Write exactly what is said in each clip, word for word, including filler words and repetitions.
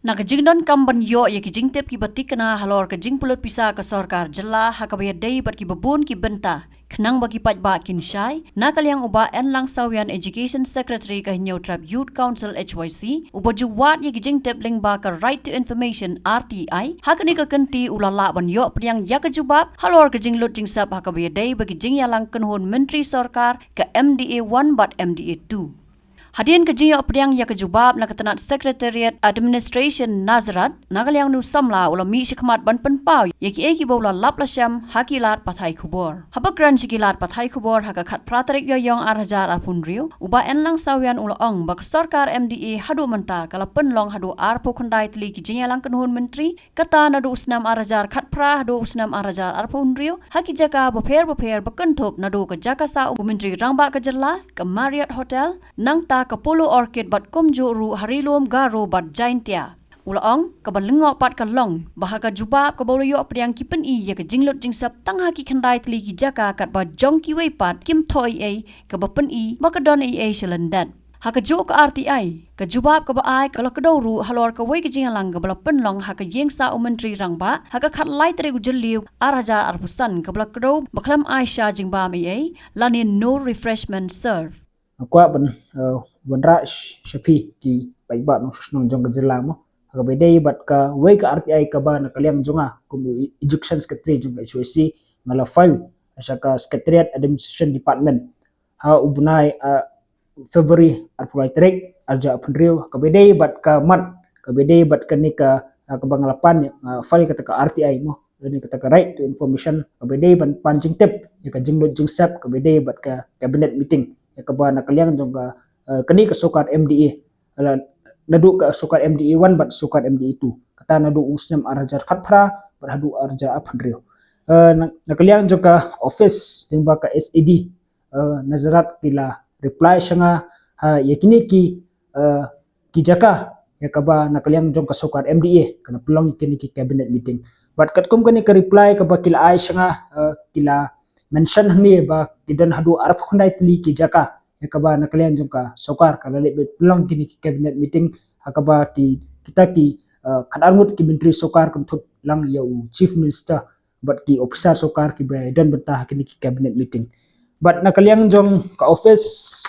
Na ka jingdonkam ban ïoh ïa ki jingtip kiba thikna halor ka jingpynlut pisa ka sorkar jylla ha kaba ïadei bad kiba bun ki bynta, khnang ba ki paidbah kin shai, na ka liang u Bah Enlang Sawian, Education Secretary ka Hynñiewtrep Youth Council, H Y C, uba ju wad ïa ki jingtip lyngba ka Right to Information, R T I, ha kane ka kynti u la lah ban ïoh pdiang ïa ka jubab halor ka jinglut jingsep ha kaba ïadei bad ki jingïalang kynhun myntri sorkar ka M D A one bad M D A two. Hadien ka jingïoh pdiang ïa ka jubab na ka tnat Secretariat Administration Nazareth, na ka liang u samla u la mih shakhmat ban pynpaw ïa kiei kiba u la lap la shem ha ki lad pathai khubor. Haba kren sha ki lad pathai khubor ha ka khatphra tarik Ïaïong ar hajar arphew hynriew, u Bah Enlang Sawian u la ong ba ka sorkar M D A haduh mynta ka la pynlong haduh arphew khyndai tylli ki jingïalang kynhun myntri, kata naduh u snem ar hajar khatphra haduh u snem ar hajar arphew hynriew, ha ki jaka bapher bapher ba kynthup naduh ka jaka sah u Myntri Rangbah ka jylla, ka Marriott Hotel, nangta ka Polo Orchid bad kumjuh ruh ha Ri Lum Garo bad Jaintia. U la ong, kaba lyngngoh pat ka long ba ha ka jubab kaba u la ïoh pdiang ki pyni ïa ka jinglut jingsep tang ha ki khyndai tylli ki jaka katba jong kiwei pat kim thoh ei ei, kaba pyni ba ka don ei ei sha lyndet. Ha kajuh ka R T I, ka jubab kaba ai ka la kdew ruh halor kawei ka jingïalang kaba la pynlong ha ka ïing sah u Myntri Rangbah ha ka khatlai tarik u Jylliew ar hajar arphew san, kaba la kdew ba khlem ai sha jingbam ei ei lane no refreshment serve. Nga kwah ban, eh, wanrah sh-, sha phi ki paidbah nongshong shnong jong ka jylla mo, ha kaba ïadei bad kawei ka R T I kaba na ka liang jong nga kum u Education Secretary jong ka H Y C nga la file sha ka Secretariat Administration Department ha u bnai, eh, February arphew lai tarik ar hajar arphew hynriew, ha kaba ïadei bad ka mat, kaba ïadei bad kane ka, eh, kaba nga la pan, eh, file kata ka R T I mo, lane kata ka Right to Information, kaba ïadei ban pan jingtip ïa ka jinglut jingsep kaba ïadei bad ka cabinet meeting ïa kaba na ka liang jong ka, eh, kane ka sorkar M D A, la, naduh ka sorkar M D A one bad sorkar M D A two, kata naduh u snem ar hajar khatphra bad haduh ar hajar arphew hynriew. Eh, na, na ka liang jong ka office lyngba ka S E D, eh, Nazareth ki la reply sha nga ha ïa kine ki, eh, ki jaka ïa kaba na ka liang jong ka sorkar M D A ka la pynlong ïa kine ki cabinet meeting. Bad katkum kane ka reply kaba ki la ai sha nga, eh, ki la mention hangne ba ki don haduh arphew khyndai tylli ki jaka ïa kaba na ka liang jong ka sorkar ka la leit ban pynlong kine ki cabinet meeting, ha kaba ki, kita ki, eh, khatar ngut ki myntri sorkar kynthup lang ïa u Chief Minister bad ki officer sorkar kiba don bynta ha kine ki cabinet meeting. Bad na ka liang jong ka office,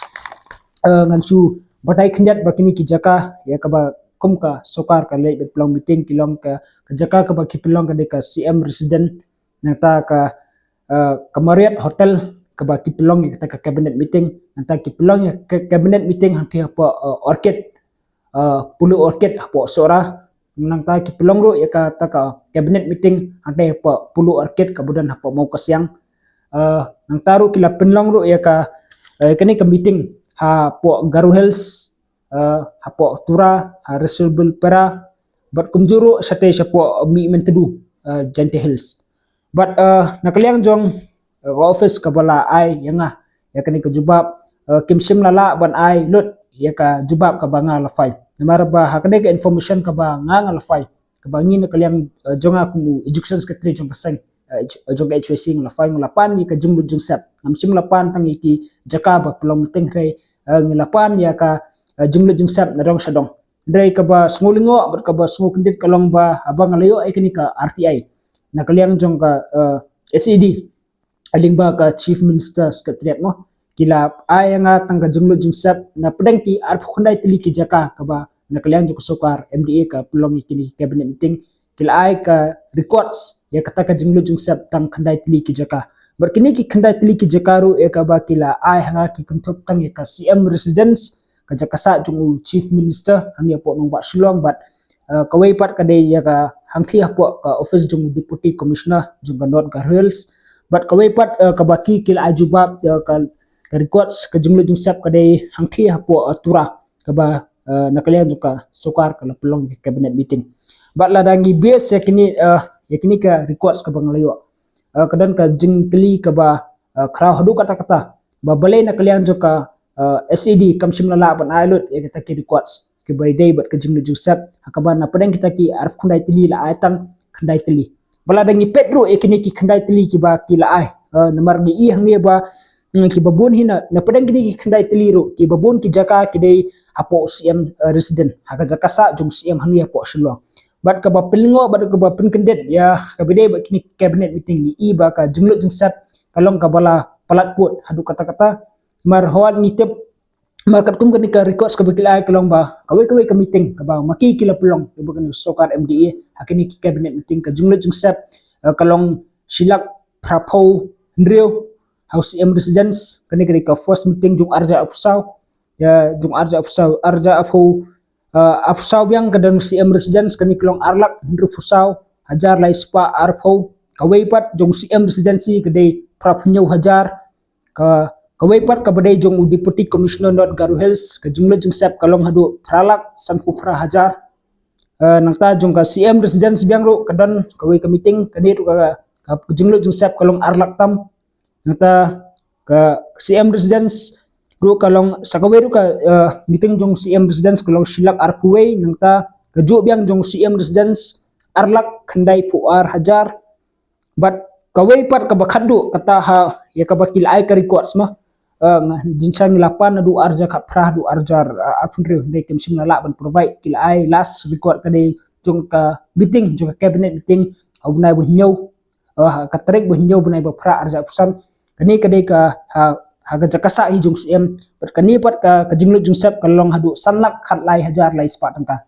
eh, ngan shu batai khyndiat ba kine ki jaka ïa kaba kum ka sorkar ka leit ban pynlong meeting ki long ka, ka jaka kaba ki pynlong ka dei ka C M resident, nangta ka, eh, ka Marriott Hotel kaba ki pynlong ïa kata ka cabinet meeting, nangta ki pynlong ïa ka cabinet meeting hangtei hapoh, eh, Orchid, eh, Polo Orchid hapoh Sohra. Nangta ki pynlong ruh ïa kata ka cabinet meeting hangtei hapoh Polo Orchid kaba don hapoh Mawkasiang. Eh, nangta ruh ki la pynlong ruh ïa ka, eh, kane ka meeting hapoh Garo Hills, eh, hapoh Tura, ha Raisobel Para, bad kumjuh ruh shatei shapoh Mihmyntdu, eh, Jaintia Hills. Bad, eh, na ka liang jong, eh, office kaba la ai ïa nga ïa kane ka jubab, eh, kim shym la lah ban ai lut ïa ka jubab kaba nga la file. Namar ba ha kane ka information kaba nga nga la file, kaba ngi na ka liang, eh, jong nga kum u Education Secretary jong ka seng, eh, j-, jong ka H Y C nga la file, nga la pan ïa ka jinglut jingsep. Ngam shym la pan tang ïa ki jaka ba pynlong meeting, hynrei, eh, ngi la pan ïa ka, eh, jinglut jingsep na dong sha dong. Hynrei kaba sngew lyngngoh bad kaba sngew kyndit ka long ba haba nga la ïoh ïa kane ka R T I na ka liang jong ka, eh, S E D, lyngba ka Chief Minister Secretariat mo, ki la ai ïa nga tang ka jinglut jingsep na pdeng ki arphew khyndai tylli ki jaka kaba na ka liang jong ka sorkar M D A ka pynlong ïa kine ki cabinet meeting, ki la ai ka records ïa kata ka jinglut jingsep tang khyndai tylli ki jaka. Bad kine ki khyndai tylli ki jaka ruh ïa kaba ki la ai ha nga ki kynthup tang ïa ka C M residence, ka jaka sah jong u Chief Minister hangne hapoh nongbah Shillong, bad, eh, kawei pat ka dei ïa ka hangtei hapoh ka office jong u Deputy Commissioner jong ka North Garo Hills. Bad kawei pat, eh, kaba ki, ki la ai jubab, eh, ka, ka records ka jinglut jingsep ka dei hangtei hapoh, eh, Tura, kaba, eh, na ka liang jong ka sorkar ka la pynlong ïa ka cabinet meeting. Bad lada ngi base ïa kine, eh, ïa kine ka records kaba nga la ïoh, eh, ka don ka jingkylli kaba, eh, khraw haduh katta katta ba balei na ka liang jong ka, eh, S E D kam shym la lah ban ai lut ïa kita ki records kiba ïadei bad ka jinglut jingsep, ha kaba na pdeng kita ki arphew khyndai tylli la ai tang khyndai tylli. Ba lada ngi peit ruh ïa kine ki khyndai tylli kiba ki la ai, eh, namar ngi i hangne ba Hmm, kiba bun hi na, na pdeng kine ki khyndai tylli ruh, kiba bun ki jaka ki dei hapoh C M, eh, resident, ha ka jaka sah jong C M hangne hapoh Shillong. Bad kaba pynlyngngoh, bad kaba pynkyndit ïa kaba dei bad kine ki cabinet meeting, ngi i ba ka jinglut jingsep ka long kaba la palat pud haduh katta katta. Namar haba ngi tip, namar katkum kane ka records kaba ki la ai ka long ba kawei kawei ka meeting kaba ma ki ki la pynlong, kaba kane ka sorkar M D A, ha kine ki cabinet meeting, ka jinglut jingsep, eh, ka long shi lak phra phew hynriew ha u C M residence. Kane ka dei ka first meeting jong ar hajar arphew saw, ïa, jong ar hajar arphew saw, ar hajar arphew, eh, arphew saw biang ka don C M residence, kane ka long ar lak hynriew phew saw hajar lai spah arphew. Kawei pat jong C M residency ka dei phra phew hynñiew hajar. Ka, kawei pat kaba dei jong u Deputy Commissioner North Garo Hills, ka jinglut jingsep ka long haduh phra lak san phew phra hajar. Eh, nangta jong ka C M residence biang ruh ka don kawei ka meeting, kane ruh ka, ka jinglut jingsep ka long ar lak tam. Nangta ka C M residence ruh ka long, sa kawei ruh ka, eh, meeting jong C M residence ka long shi lak arphew wei, nangta kajuh biang jong C M residence ar lak khyndai phew ar hajar. Bad kawei pat kaba khatduh kata ha, ïa kaba ki la ai ka records mo. Eh, nga, jingshisha ngi la pan naduh ar hajar khatphra haduh ar hajar, eh, arphew hynriew, hynrei kim shym la lah ban provide. Ki la ai last record ka dei jong ka meeting, jong ka cabinet meeting ha u bnai ba hynñiew, eh, ka tarik ba hynñiew bnai ba phra ar hajar arphew san. Kane ka dei ka ha, ha ka jaka sah hi jong C M. Bad kane pat ka, ka jinglut jingsep ka long haduh san lak khatlai hajar lai spah tyngka.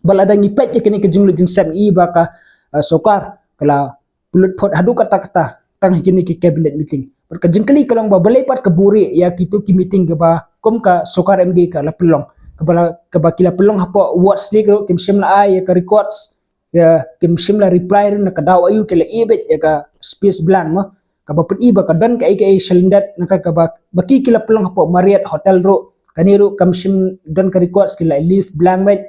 Bad lada ngi peit ïa kane ka jinglut jingsep, ngi i ba ka, eh, sorkar ka la pynlut phot haduh katta katta tang ha kine ki cabinet meeting. Bad ka jingkylli ka long ba balei pat ka buhrieh ïa kito ki meeting kaba kum ka sorkar M D A ka la pynlong, kaba la, kaba ki la pynlong hapoh ward sdang ruh kim shym la ai ïa ka records, ïa, kim shym la reply ruh na ka daw aïu ki la ïeh beit ïa ka space blank mo. Kaba pyni ba ka don kaei kaei shalyndet, nangta kaba, ba ki ki la pynlong hapoh Marriott Hotel ruh, kane ruh kam shym don ka records, ki la leave blank beit.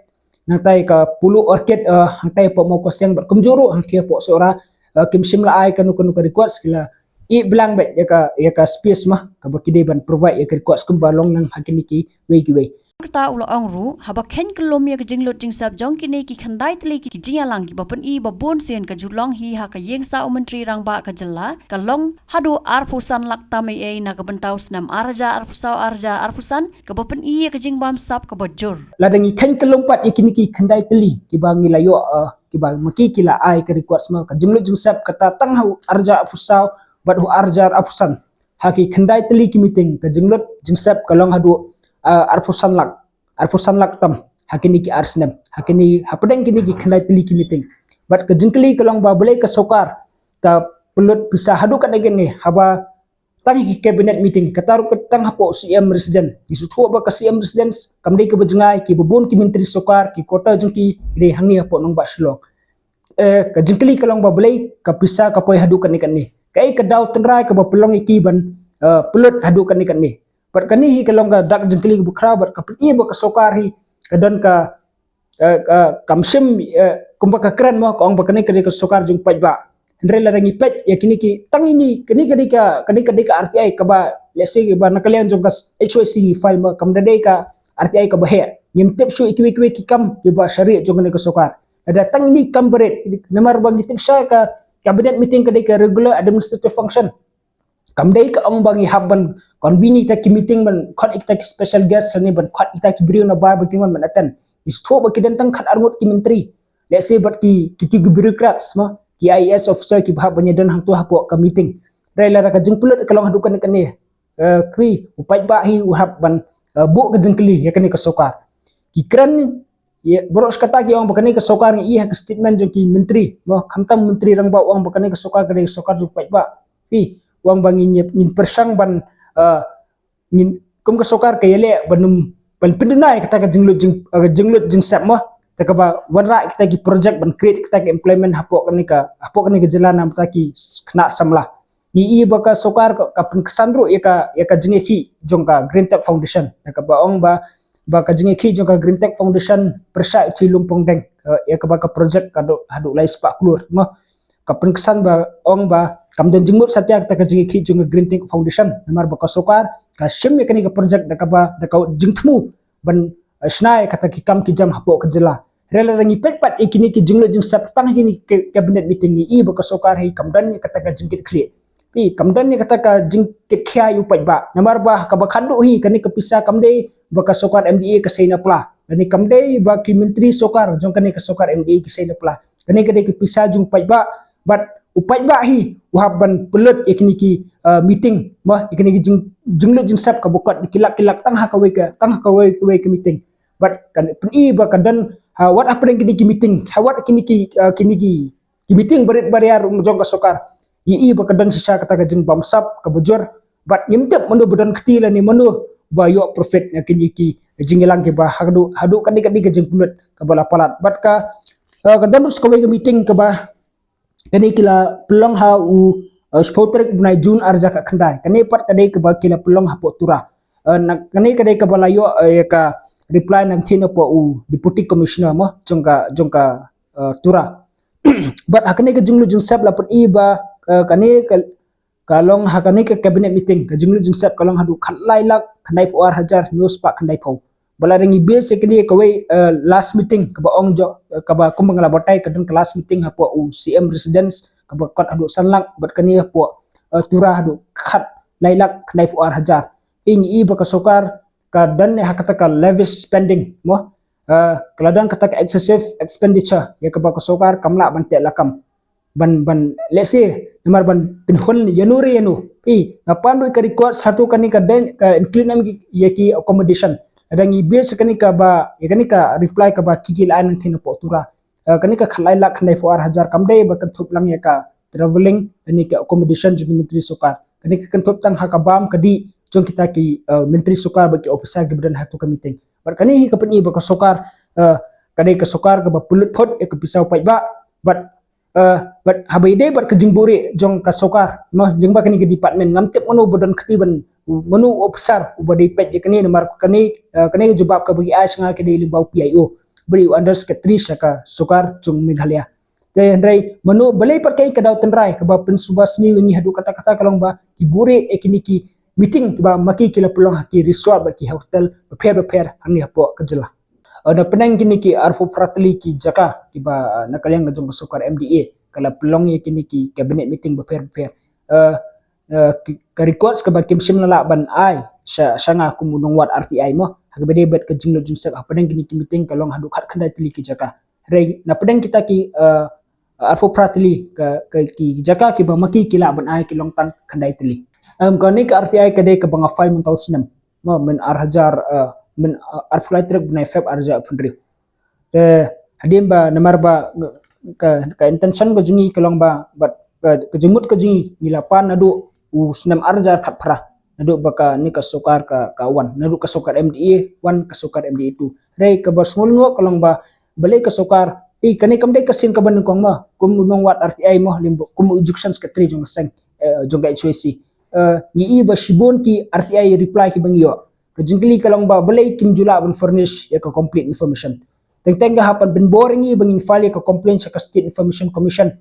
Nangta ïa ka Polo Orchid, eh, hangtai hapoh Mawkasiang bad kumjuh ruh hangtai hapoh Sohra, eh, kim shym la ai kano kano ka records, ki la ïeh blank beit ïa ka, ïa ka space mo, kaba ki dei ban provide ïa ka records kumba long lang ha kine kiwei kiwei. Kata u la ong ruh, haba kheiñ kyllum ïa ka jinglut jingsep jong kine ki khyndai tylli ki jingïalang kiba pyni ba bun sien ka ju long hi ha ka ïing sah u Myntri Rangbah ka jylla, ka long haduh arphew san lak tam ei ei na ka bynta u snem ar hajar arphew saw ar hajar arphew san, kaba pyni ïa ka jingbamsap kaba jur. Lada ngi kheiñ kyllum pat ïa kine ki khyndai tylli kiba ngi la ïoh, eh, kiba ma ki ki la ai ka records mo, ka jinglut jingsep kata tang ha u ar hajar arphew saw bad u ar hajar arphew san. Ha ki khyndai tylli ki meeting ka jinglut jingsep ka long haduh, eh, arphew san lak, arphew san lak tam ha kine ki ar snem, ha kine, hapdeng kine ki khyndai tylli ki meeting. Bad ka jingkylli ka long ba balei ka sorkar ka pynlut pisa haduh katne katne, haba tang ki cabinet meeting, kata ruh ka tang hapoh C M residence. Ngi sngewthuh ba ka C M residence kam dei kaba jngai, kiba bun ki myntri sorkar ki quarter jong ki ki dei hangne hapoh nongbah Shillong. Eh, ka jingkylli ka long ba balei ka pisa ka poi haduh katne katne, kaei ka daw tynrai kaba pynlong ïa ki ban, eh, pynlut haduh katne katne. Bad kane hi ka long ka dak jingkylli kaba khraw, bad ka pyni ba ka sorkar hi ka don ka, eh, ka, kam shym, eh, kumba ka kren mo, ka ong ba kane ka dei ka sorkar jong paidbah. Hynrei lada ngi peit ïa kine ki, tang ine, kane ka dei ka, kane ka dei ka R T I kaba, let's say, ba na ka liang jong ka H Y C ngi file mo, kam da dei ka R T I kaba heh. Ngim tip shuh ïa kiwei kiwei ki kam kiba sha rieh jong kane ka sorkar. Lada tang ine kam barit, namar ba ngi tip sha ka cabinet meeting ka dei ka regular administrative function. Kam dei ka ong ba ngi hap ban convene kita ki meeting, ban khot kita ki special guest, lane ban khot kita ki briew na bar ba ki mon ban attend. Ngi sngewthuh ba ki don tang khat arngut ki myntri, let's say, bad ki, ki, ki bureaucrats mo, ki I A S officer kiba hap ban ïadon hangto hapoh ka meeting. Hynrei lada ka jingpynlut ka long haduh katne katne, eh, ki, u paidbah hi u hap ban, eh, buh ka jingkylli ïa kane ka sorkar. Ki kren, ïa, baroh shi katta ki ong ba kane ka sorkar, ngi ïohi ha ka statement jong ki myntri mo, khamtam Myntri Rangbah u ong ba kane ka sorkar ka dei ka sorkar jong paidbah. Phi, u ong ba ngin, ngin pyrshang ban, eh, ngin, kum ka sorkar ka ïaleh ban ym, ban pynduna ïa kata ka jinglut jing, eh, jinglut jingsep mo, te kaba wanrah ïa kita ki project, ban create ïa kita ki employment hapoh kane ka, hapoh kane ka jylla namar kita ki khynnah samla. Ngi ïohi ba ka sorkar ka, ka pynksan ruh ïa ka, ïa ka jingïakhih jong ka Green Tech Foundation. Te kaba ong ba, ba ka jingïakhih jong ka Green Tech Foundation pyrshah ïa u Thyllium Pongdeng, eh, ïa kaba ka project ka dei haduh lai spah klur mo. Ka pynksan ba ong ba kam don jingmut satia kata ka jingïakhih jong ka Green Tech Foundation, namar ba ka sorkar ka shim ïa kane ka project da kaba, da ka jingthmu ban, eh, shna ïa kata ki kam ki jam hapoh ka jylla. Hynrei lada ngi peit pat ïa kine ki jinglut jingsep tang ha kine ki cabinet meeting, ngi ïohi ba ka sorkar hi kam don ïa kata ka jingkitkhlieh. Phi, kam don ïa kata ka jingkitkhia ïa u paidbah. Namar ba kaba khadduh hi, kane ka pisa kam dei ba ka sorkar M D A ka sei na pla. Kane kam dei ba ki myntri sorkar jong kane ka sorkar M D A ka sei na pla. Kane ka dei ka pisa jong u paidbah, bad u paidbah hi u hap ban pynlut ïa kine ki, uh, meeting, mo, ïa kine ki jing, jinglut jingsep kaba kot ki lak ki lak tang ha kawei ka, tang ha kawei kawei ka meeting. Bad kan pyni ba ka don, ha, wat hapdeng kine ki meeting, ha, wat kine ki, uh, kine ki, ki meeting barit baria jong ka sorkar. Ïohi ba ka don shisha kata ka jingbamsap kaba jur. Bad ngim tip mano ba don kti lane mano ba ïoh profit na kine ki jingïalang kiba haduh, haduh kane kane ka jingpynlut kaba la palat. Bad ka, uh, ka don ruh sa kawei ka meeting kaba kane ki la pynlong ha u, uh, shiphew tarik bnai June arhajar khatkhyndai. Kane pat ka dei kaba ki la pynlong hapoh Tura. Uh, na, kane ka dei kaba la ïoh, uh, ïa ka reply na ka ktien hapoh u Deputy Commissioner mo, jong ka, jong ka, uh, Tura. Bad ha kane ka jinglut jingsep la pyni ba, uh, kane ka, ka long ha kane ka cabinet meeting, ka jinglut jingsep ka long haduh khatlai lak khyndaiphew ar hajar hynñiew spah khyndaiphew. Ba lada ngi base ïa kane kawei, uh, last meeting kaba ong jong, uh, kaba kumba nga la batai ka don ka last meeting hapoh u C M residence kaba kot haduh san lak, bad kane hapoh, uh, Tura haduh khatlai lak khyndaiphew ar hajar. Ïohi ba ka sorkar ka don ha kata ka lavish spending mo. Uh, ka la don kata ka excessive expenditure ïa kaba ka sorkar kam lah ban teh lakam. Ban, ban, let's say, namar ban pynhun ïano re ïano. Phi, nga pan ruh ka record, satu kane ka dei, ka include nam ki, ïa ki accommodation. Lada ngi base kane kaba, ïa kane ka reply kaba ki ki la ai na ka ktien hapoh Tura. Uh, kane ka khatlai lak khyndaiphew ar hajar kam dei ba kynthup lang ïa ka travelling, kane ka accommodation jong ki myntri sorkar. Kane ka kynthup tang ha ka bam ka dih jong kita ki, uh, myntri sorkar bad ki officer kiba don ha kato ka meeting. Bad kane hi ka pyni ba ka sorkar, uh, ka dei ka sorkar kaba pynlut phot ïa ka pisa u paidbah. Bad, uh, bad haba ïadei bad ka jingbuhrieh jong ka sorkar, mo, lyngba kane ka department, ngam tip mano ba don kti ban, mano u officer uba dei peit ïa kane, namar kane, uh, kane ka jubab kaba ki ai sha nga ka dei lyngba u P I O, ba dei u under secretary sha ka sorkar jong Meghalaya. Te hynrei mano, balei pat kaei ka daw tynrai kaba pynsuba sniew ïa ngi haduh katta katta ka long ba ki buhrieh ïa kine ki meeting kiba ma ki ki la pynlong ha ki resort bad ki hostel bapher bapher hangne hapoh ka jylla. Uh, na pdeng kine ki arphew phra tylli ki jaka kiba, uh, na ka liang ka jong ka sorkar M D A ka la pynlong ïa kine ki cabinet meeting bapher bapher. Uh, uh, ki, ka records kaba kim shym la lah ban ai sha, sha nga kum u nongwad R T I mo, ha kaba dei bad ka jinglut jingsep hapdeng kine ki meeting ka long haduh khatkhyndai tylli ki jaka. Hynrei na pdeng kita ki, uh, arphew phra tylli ka, ka, ki jaka kiba ma ki ki lah ban ai ki long tang khyndai tylli. Um, kane ka R T I ka dei kaba nga file mynta u snem. Mo, myn arhajar, uh, myn, uh, arphew lai tarik bnai Feb arhajar arphew hynriew. Te hadien ba namar ba, uh, ka, ka intention ka jong ngi ka long ba, bad ka, ka jingmut ka jong ngi ngi la pan naduh u snem arhajar khatphra. Naduh ba kane ka sorkar ka, ka wan, naduh ka sorkar M D A one, ka sorkar M D A two. Hynrei kaba sngewlyngngoh ka long ba, balei ka sorkar, eh, kane kam dei ka sien kaba nyngkong mo, kum u nongwad R T I mo, lyngba kum u education secretary jong ka seng, eh, jong ka H Y C. Eh, ngi i ba shibun ki R T I reply kiba ngi ïoh. Ka jingkylli ka long ba, balei kim ju lah ban furnish ïa ka complete information. Teng teng ka hap ban pynbor ïa ngi ba ngin file ïa ka complaint sha ka State Information Commission.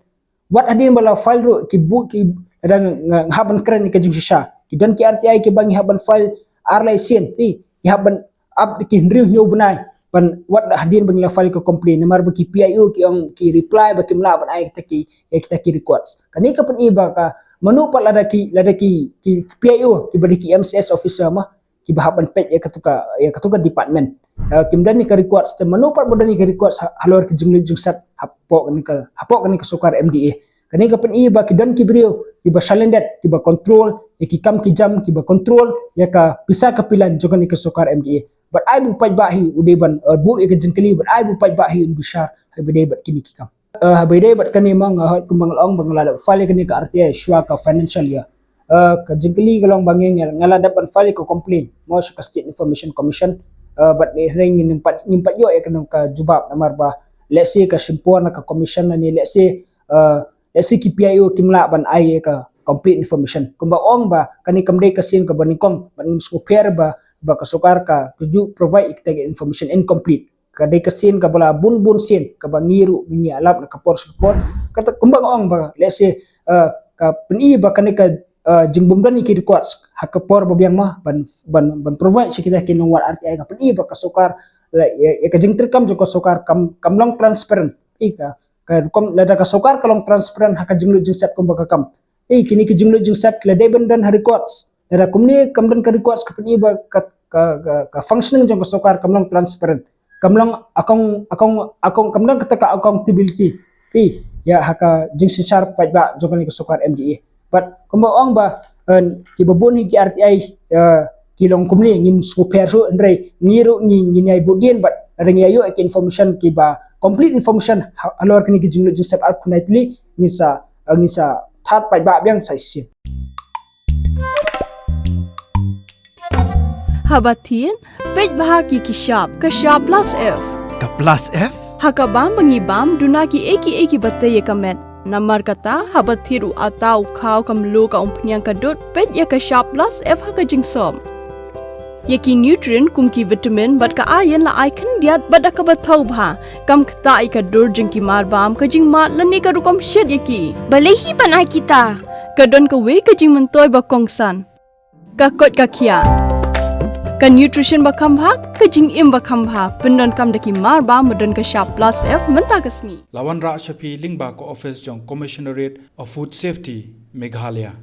Wat hadien ba la file ruh ki buh ki, dang nga, nga hap ban kren ïa ka jingshisha. Ki don ki R T I kiba ngi hap ban file ar lai sien. Phi, ngi hap ban ap ki hynriew hynñiew bnai. Ban wat hadien ba ngi la file ka complaint. Namar ba ki P I O ki ong ki reply ba kim lah ban ai kita ki, ïa kita ki records. Kane ka pyni ba ka mano pat lada ki, lada ki, ki P I O kiba dei ki M C S officer mo, kiba hap ban peit ïa kato ka, ïa kato ka department. Eh, kim don ïa ka records, te mano pat ba don ïa ka records ha, halor ka jinglut jingsep hapoh kane ka, hapoh kane ka sorkar M D A. Kane ka pyni ba ki don ki briew kiba shalyndet, kiba control ïa ki kam ki jam, kiba control ïa ka pisa ka pilan jong kane ka sorkar M D A. Bad ai ba u paidbah hi u dei ban, eh, buh ïa ka jingkylli, bad ai ba u paidbah hi un bishar ha kaba dei bad kine ki kam. Eh, ha kaba dei bad kane mo, nga hoi kumba nga la ong ba nga la dep file ïa kane ka R T I shuwa ka financial year. Eh, ka jingkylli ka long ba ngi, nga la dep ban file ïa ka complaint mo sha ka State Information Commission. Eh, bad hynrei ngim pat, ngim pat ïoh ïa kane ka jubab namar ba, let's say, ka shim por na ka commission lane, let's say, eh, let's say ki P I O kim lah ban ai ïa ka complete information. Kumba ong ba kane kam dei ka sien kaba nyngkong, bad ngim sngewpher ba, ba ka sorkar ka, ka ju provide ïa kita ki information incomplete. Ka dei ka sien kaba la bun bun sien kaba ngi ruh ngi ïalap na ka por sha ka por. Kata kumba nga ong ba, let's say, eh, ka pyni ba kane ka, eh, jingbym don ïa ki records ha ka por ba biang mo ban, ban, ban provide sha kita ki nongwad R T I, ka pyni ba ka sorkar, la, ïa, ïa ka jingtreikam jong ka sorkar kam, kam long transparent. Ïa ka, ka rukom lada ka sorkar ka long transparent ha ka jinglut jingsep kumba ka kam, eh, kine ki jinglut jingsep ki la dei ban don ha records. Lada kumne kam don ka records ka pyni ba ka, ka, ka, ka functioning jong ka sorkar kam long transparent. Kam long akong, akong, akong, kam don kata ka accountability. Phi, ïa ha ka jingsynshar paidbah jong kane ka sorkar M D A. Bad kumba ong ba, eh, kiba bun hi ki R T I, eh, ki long kumne, ngim sngewpher ruh, hynrei ngi ruh ngi, ngin ïai bud dien bad lada ngi ïoh ïa ki information kiba complete information ha, halor kine ki jinglut jingsep arphew khyndai tylli, ngin sa, eh, ngin sa thied paidbah biang sa shisien. Haba thied, peit bha ki ki shap, ka shap plus F. Ka plus F? Ha ka bam ba ngi bam, duna kiei kiei kiba tei ïa ka met. Namar kata, haba thied u atta, u khaw, ka mluh, ka umphniang, ka dud, peit ïa ka shap plus F ha ka jingsop. Ïa ki nutrient kum ki vitamin bad ka iron la ai khyndiat bad da kaba thaw bha. Kam ktah ïa ka dur jong ki marbam, ka jingmad lane ka rukom shet ïa ki. Balei hi ban ai kita? Ka don kawei ka jingmyntoi ba kongsan. Ka koit ka khiah. Ka nutrition ba kham bha, ka jingim ba kham bha. Pyndonkam da ki marbam ba don ka shap plus F mynta ka sngi. La wanrah sha phi lyngba ka office jong Commissionerate of Food Safety, Meghalaya.